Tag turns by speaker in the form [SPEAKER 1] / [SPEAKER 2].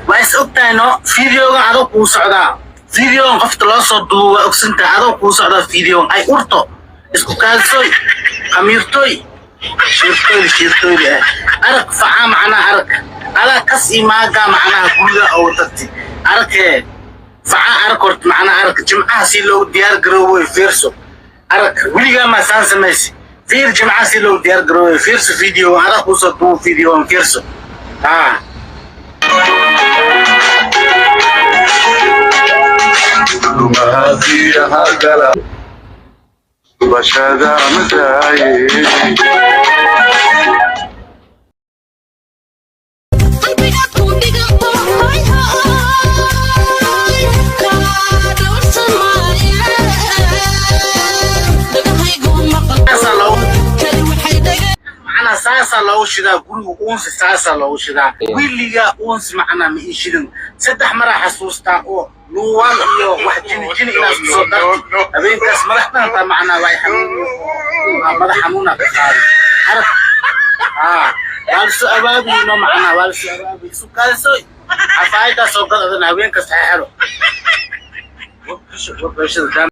[SPEAKER 1] Waa is ogtahay, no? Videogan adoo kuu socdaa, videogan qofta loo soo duubo waa ogsantahay. Adoo kuu socdaa videogan. Ay urto, isku kaalsooy, khamiirtooy, shiirtooyda, shiirtooyda ah. Arag facaa, macnaha arag adaa kas iyo maagaa, macnaha guriga oo tagti. Aragee facaa, arag horta, macnaha arag Jimcaha si loogu diyaar garooboy. Fiirso, arag, weligaa maa saan samaysi? Fiir, Jimcaha si loogu diyaar garoobay. Fiirso video, adaa kuusoo duubo videogan, fiirso haa.
[SPEAKER 2] Qalbigaad ku dhigato, hay hay, kaa dhowrsan maaye. Dhagahaygu maqal
[SPEAKER 1] Saasaa loogu
[SPEAKER 2] kali waxay dhaga
[SPEAKER 1] macnaa saasaa loogu shidaa guriga uunsi, saasaa loogu shidaa. Wiligaa uunsi macnaa ma ii shidin. Saddex maraa xasuustaa oo luuwaan iyo wax jini jini inaad isku soo darti. Habeenkaas madax dhantaa macnaa waa i xanuuniyo, waa madax xanuunaa ka qaaday. Arag haa, waa lasoo abaabiyno, macnaa waa lasoo abaabiy. Isu kaalisoy, xafaayadaa soo gad adan, habeen kasta xero. Warbeeshada.